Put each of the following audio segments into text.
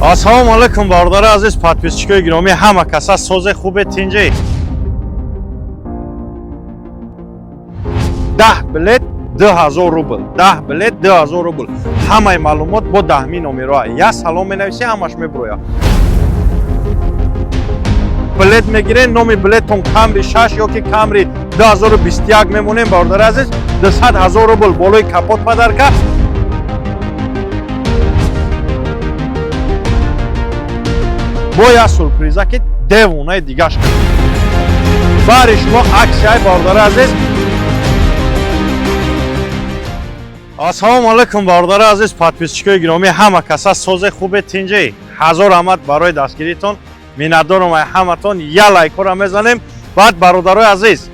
Ассалому алайкум, бародари азиз, подписчикои гиромӣ, ҳама каса созе, хубе, тинҷӣ. 10 билет 2000 рубл, 10 билет 2000 рубл. Ҳамаи маълумот бо даҳми номероа. Я салом менависӣ, ҳамаш мебуроя. Билет мегирен, номи билеттон Камри 6 ё ки Камри 2021 мемонем, бародари азиз, 200 ҳазор рубл болои капот подарка. Бо як сюрприза, ки девонаи дигаш кард. Баҳри шумо аксияи, бародари азиз. Ассалому алайкум, бародари азиз, подписчикои гиромӣ, ҳама каса созе, хубе, тинҷӣ. Ҳазор раҳмат барои дастгиритон, миннатдорам ай ҳаматон. Я лайкҳоро мезанем. Баъд, бародарои азиз,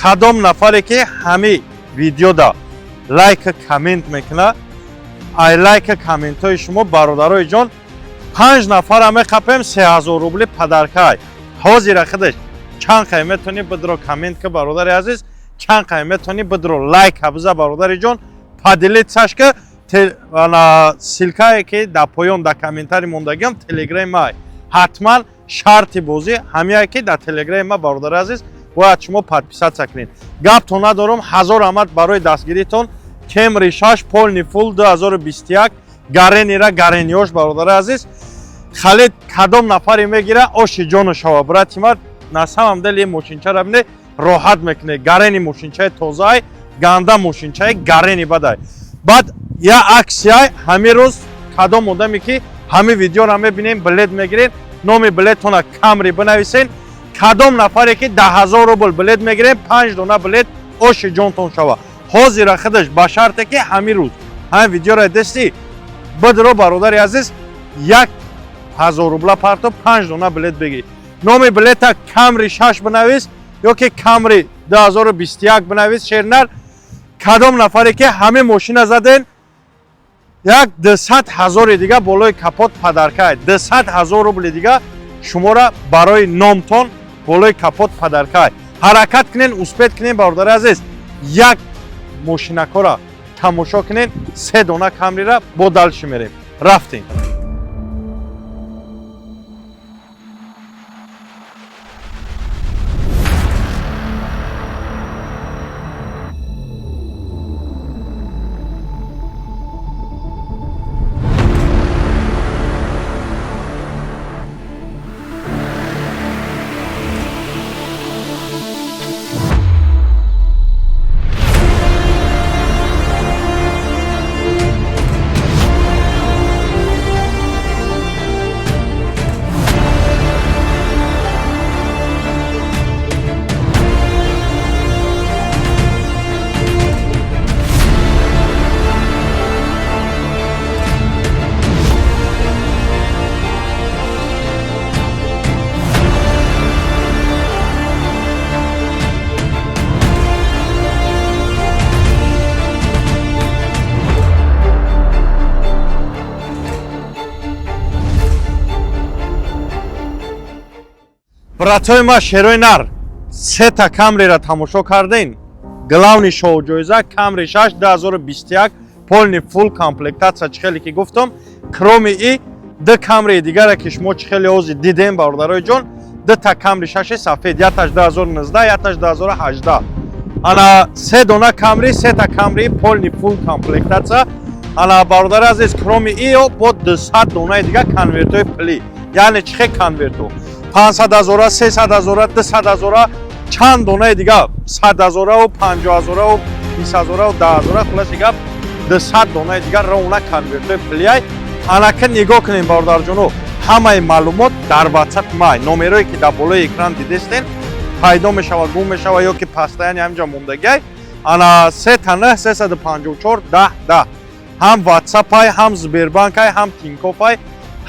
кадом нафаре ки ҳами видеода лайка, коммент мекунад, ай лайка, комментҳои шумо, бародарои ҷон, панҷ нафара меқапем, 3000 рубли подаркай. Ҳозира худаш чанд қай метавонӣ, бидро коммент ка, бародари азиз, чанд қай метавонӣ, бидро лайка биза, бародари ҷон, поделиться ш ка. Ссылкае ки дар поён дар комментарий мондагиам, телеграми май. Ҳатман шарти бозӣ ҳамяе ки дар телеграми ма, бародари азиз, бояд шумо подписаться кунед. Гаптон надорум, ҳазор раҳмат барои дастгиритон. Кемри 6 полный фулл 2021, гаренира гарениёш, бародари азиз, халид кадом нафаре мегира, оши ҷону шава. Брати ман, на самом деле мошинчара бине, роҳат мекуне. Гарени мошинчаи тозаай, ганда мошинчаи гарени бадай. Баъд я аксияй ҳамин рӯз: кадом одаме ки ҳамин видеоро мебинем, билет мегирен, номи билеттона Камри бинависен. Кадом нафаре ки 10 000 рубл билет мегирем, панҷ дона билет, оши ҷонтон шава. Ҳозира худаш ба шарте ки ҳамин рӯз ҳамин видеоро дести бидро, бародари азиз, 1000 рубла парто, панҷ дона билет бигир. Номи билета Камри 6 бинавис ё ки Камри 2021 бинавис, шернар. Кадом нафаре ки ҳамин мошина заден, як 200 ҳазори дига болои капот подаркай, 200 ҳазор рубли дига шуморо барои номтон болои капот подаркай. Ҳаракат кунен, успеть кунен, бародари азиз, як мошинакора тамошо кунен, се дона Камрира бо дальше мерем. Рафтем. Братои ма, шерои нар, сета Камрира тамошо кардем. Главный шоу ҷоиза Камри 6 2021, полный фулл комплектация. Чӣ хеле ки гуфтам, кроме и ду Камри дигаре ки шумо чӣ хеле ҳозир дидем, бародарои ҷон, дута Камри 6 сафед, яташ 2019, яташ 2018. Ана се дона Камри, сета Камри полный фулл комплектация. Ана, бародари азиз, кроме ио бо 200 донаи дига конвертҳои пулӣ. Яъне чӣ хел конвертҳо? 500 ҳазора, 300 ҳазора, 200 ҳазора, чанд донаи дига, 100 ҳазораву 50 ҳазораву 20 ҳазораву 10 ҳазора. Хулоси гап, 200 донаи дигар ровна конвертҳои пулиай. Анака нигоҳ кунем, бародарҷоно, ҳамаи маълумот дар ватсап май, номерое ки дар болои экран дидестен, пайдо мешавад, гум мешавад ё ки постоянно ҳамҷа мондагиай. Ана 3 9 354 10 10, ҳам ватсапай, ҳам Сбербанкай, ҳам Тинькофай.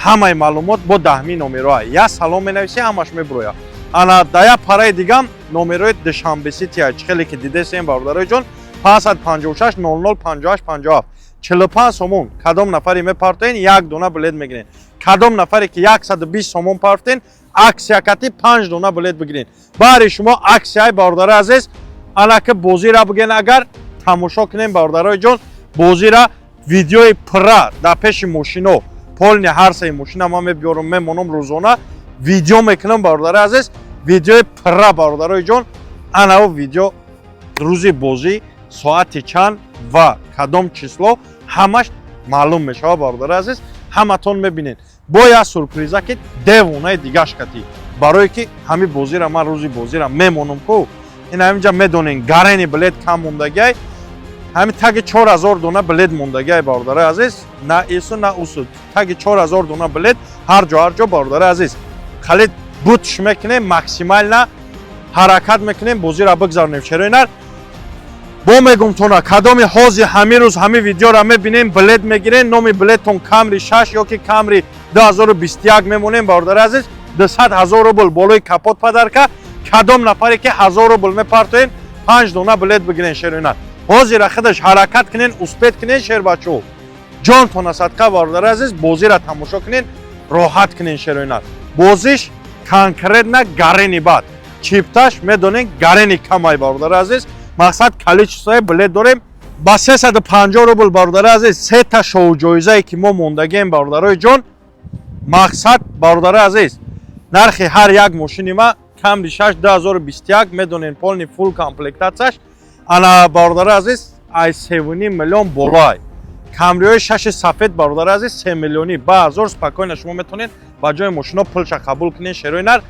Ҳамаи маълумот бо даҳми номероа. Я салом менависӣ, ҳамаш мебуроя. Ана да як параи дигам номерои Душанбе Сития, чӣ хеле ки дидесем, бародарои ҷон, 556 00 58 57, 45 сомон кадом нафаре мепартоен, як дона билет мегирен. Кадом нафаре ки 120 сомон партен, аксия кати панҷ дона билет бигирен. Баҳри шумо аксияи, бародари азиз. Анаки бозира биген, агар тамошо кунем, бародарои ҷон, бозира, видеои пурра дар пеши мошино. Полный ҳар сеи мошина ман мебиёрам, мемонам, рӯзона видео мекунам, бародари азиз, видеои пурра. Бародарои ҷон, анав видео рӯзи бозӣ соати чанд ва кадом число, ҳамаш маълум мешавад. Бародари азиз, ҳаматон мебинед. Бо як сюрприза, ки девонаи дигаш катӣ, барое ки ҳамин бозира ман рӯзи бозира мемонам ку. Ин ҳаминҷа медонен, гарени билет кам мондагиай, ҳамин таги 4000 дона билет мондагиай. Бародари азиз, на ису, на усу, таги 4000 дона билет ҳар ҷо, ҳар ҷо. Бародари азиз, халид бутш мекунем, максимально ҳаракат мекунем, бозиро бигзаронем. Шероинар бо мегум тона, кадоми ҳози ҳамин рӯз ҳамин видеоро мебинем, билет мегирен, номи билеттон Камри 6 ёки Камри 2021 мемонем. Бародари азиз, 200 ҳазор рубл болои капот подарка. Кадом нафаре ки 1000 рубл мепартоен, панҷ дона билет бигирен. Шероинар, ҳозира худаш ҳаракат кунен, успеть кунен. Шербачо, ҷонтона садқа. Бародари азиз, бозиро тамошо кунен, роҳат кунен. Шероинар, бозиш конкретно гарени бад чипташ медонен, гарени камай. Бародари азиз, мақсад количествои билет дорем ба 350 рубл. Бародари азиз, сета шоуҷоизае ки мо мондагием, бародарои ҷон, мақсад, бародари азиз, нархи ҳар як мошини ма Камри 6 2021, медонен, полный фулл комплектацияш, ана, бародари азиз, ай 3,5 миллион болоай. Камриҳои шаши сафед, бародари азиз, 3 миллиони ба ҳазор спокойно шумо метавонед ба ҷои мошино пулша қабул кунед. Шерои нар,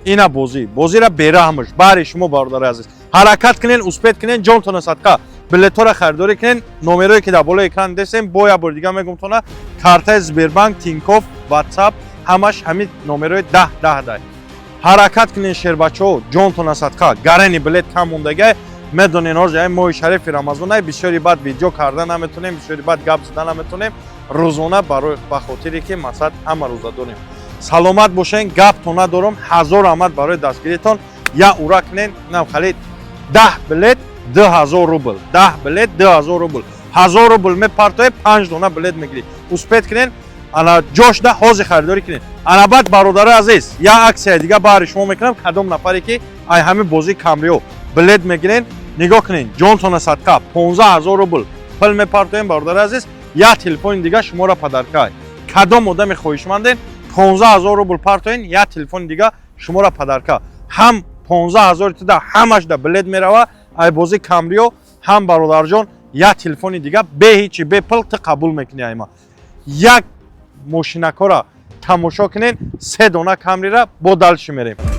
ина бозӣ, бозира бераҳмаш баҳри шумо. Бародари азиз, ҳаракат кунен, успеть кунен, ҷонтона садқа, билетҳоро харидорӣ кунен. Номерое ки дар болои экран десем, бо як бори дига мегум тона: картаи Сбербанк, Тинькофф, Ватсап, ҳамаш ҳамин номерои 10 10 дай. Ҳаракат кунен, шербачаҳо, ҷонтона садқа. Гарени билет кам мондагай, медонен, ҳозир ҳамин моҳи шарифи Рамазонай, бисёри бад видео карда наметонем, бисёри бад гап зада наметонем рӯзона, барои ба хотире ки мақсад ҳама рӯза дорем. Саломат бошен, гаптон надорам. Ҳазор раҳмат барои дастгиритон. Я ура кунен. Инам халид 10 билет 2000 рубл, 10 билет 2000 рубл, 1000 рубл мепартоe, панҷ дона билет мегирӣ. Успеть кунен, ана ҷошда ҳозир харидорӣ кунед. Ана баъд, бародари азиз, як аксияи дига баҳри шумо мекунам. Кадом нафаре ки ай ҳамин бозии Камрио билет мегирен, нигоҳ кунен, ҷонтона садқа, 15 000 рубл пул мепартоем. Бародари азиз, як телефони дига шуморо подарка. Кадом одами хоҳишманден, 15 000 рубл партоен, як телефони дига шуморо подарка. Ҳам 15 000 туда ҳамашда билет мерава ай бозии Камрио, ҳам, бародарҷон, як телефони дига бе ҳичи, бе пул ту қабул мекунӣ. Айма як мошинакҳоро тамошо кунен, се дона Камрира, бо дальше мерем.